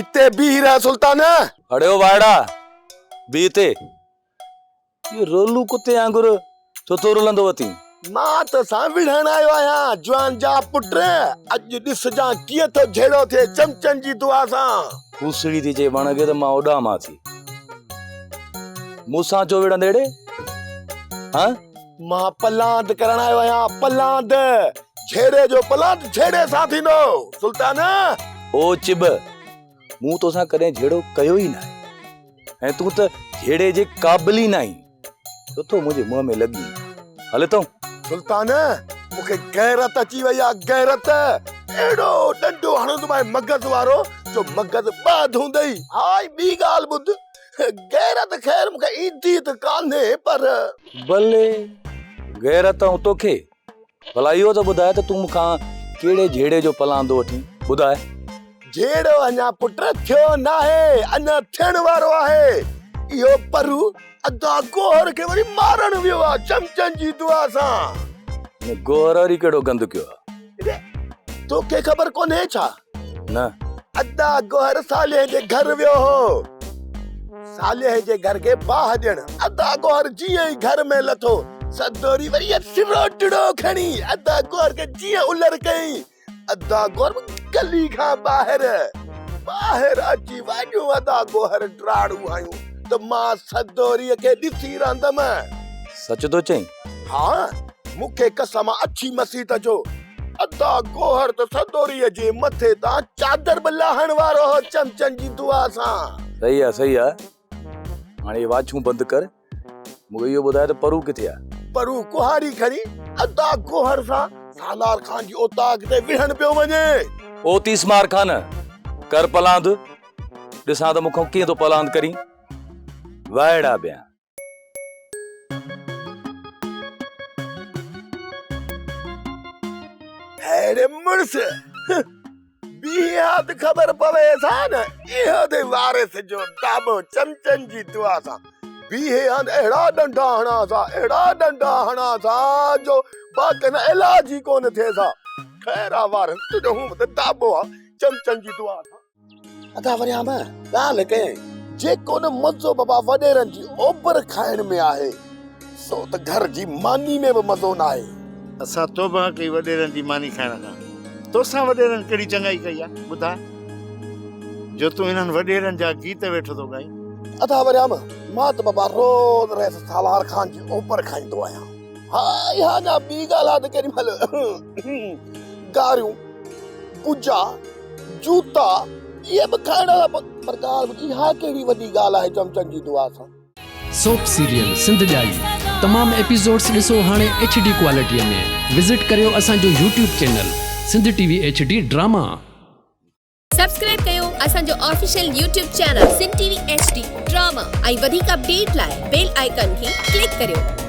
اتي بيهي رهه سلطان. اڙيو وائڙا، بيهه اتي. اهو رولو ڪتي وانگر ڇو ٿو رلندو وتين؟ مان تو سان وڙهڻ آيو آهيان جوان جا پٽ، اڄ ڏسجان ڪيئن ٿو جهيڙو ٿئي چمچن جي دعا سان. کوسڙي ٿي چئي وڻ کي ته مان اڏامان ٿي. مون سان ڇو وڙهندي ڙي؟ هان؟ مان پلاند ڪرڻ آيو آهيان، پلاند. جهيڙي جو پلاند جهيڙي سان ٿيندو سلطان. او چٻ، مون توسان ڪڏهن جهيڙو ڪيو ئي ناهي ۽ تون ته جهيڙي جي قابل ئي ناهين. ڇو ٿو منهنجي منهن ۾ لڳين؟ هل هتئون. سلطان، مون کي غيرت اچي وئي آ، غيرت. اهڙو ڏنڊو هڻندومانء مغز وارو جو مغز ٻه اڌ هوندئي. ها ۽ ٻي ڳالهه ٻڌ، غيرت خير مون کي ايندي ته ڪانهي پر. بلي، غيرت ۽ توکي؟ ڀلا اهو ته ٻڌاء ته تون مون کان ڪهڙي جهيڙي جو پلاند ٿو وٺين؟ ٻڌاء. جهيڙو اڃا پٽ ٿيو ناهي، اڃا ٿيڻ وارو آهي. اهو پرو ادا گوهر کي وري مارڻ ويو آ چمچن جي دعا سان. هن گوهر وري ڪهڙو گند ڪيو آ؟ اڙي توکي خبر ڪونهي ڇا؟ نه. ادا گوهر صالح جي گهر ويو هو. صالح جي گهر کي باهه ڏيڻ. ادا گوهر جيئن ئي گهر ۾ لٿو، سدوري وري سروٽڙو کڻي ادا گوهر کي جيئن الر ڪيائين، ادا گوهر به گلي کان ٻاهر ٻاهر اچي وڏيون ادا گوهر ڊاڙون هنيون ته مان سدوريء کي ڏسي رهندم. سچ ٿو چئين؟ ها، مون کي قسم آ اڇي مسيت جو، ادا گوهر ته سدوريء جي مٿي تان چادر به لاهڻ وارو هو چمچن جي دعا سان. صحيح آ، صحيح آ. هاڻي اهي واڇون بند ڪر. مون کي اهو ٻڌاء ته پرو ڪٿي آ؟ پرو ڪهاڙي کڻي ادا گوهر سان سالار خان جي اوطاق تي وڙهڻ پيو وڃي. او تيس مار خان، ڪر پلاند، ڏسان ته مون کان ڪيئن ٿو پلاند ڪرين. وائڙا بيان. اڙي مڙس، بيهين ها ته خبر پويس ها نه، اهو اٿئي وارث جو داٻو چمچن جي دعا سان. بيهي ها ته اهڙا ڏنڊا هڻانس ها، اهڙا ڏنڊا هڻانس ها جو باقي نه علاج ئي ڪونه ٿئيس ها. خير آ وارث، تنهنجو هونء به ته داٻو آ چمچن جي دعا سان. ادا وريام ڳالهه ڪيائين، جيڪو نه مزو بابا وڏيرن جي اوبر کائڻ ۾ آهي، سو ته گهر جي ماني ۾ به مزو ناهي. اسان توبهه ڪئي وڏيرن جي ماني کائڻ کان. توسان وڏيرن ڪهڙي چڱائي ڪئي آ، ٻڌاء؟ جو تون انهن وڏيرن جا گيت ويٺو ٿو ڳائين. ادا وريام، مان ته بابا روز رئيس سالار خان جي اوبر کائيندو آهيان. ها اها اڃا ٻي ڳالهه آ ته ڪيڏي مهل گاريون، بجا، جوتا اهي به کائڻ لا پر ڳالهه ٻڌ اها ڪهڙي وڏي ڳالهه آهي چمچن جي دعا سان. سوپ سيريل سنڌ ڄائي تمام ايپيسوڊس ڏسو هاڻي ايڇ ڊي ڪوالٽي ۾ وزٽ ڪريو اسان جو YouTube channel Sindh T V H D drama. Subscribe ڪيو اسان جو official YouTube channel Sindh T V H D drama ۽ وڌيڪ اپڊيٽ لاء بيل آئيڪان کي ڪلڪ ڪريو.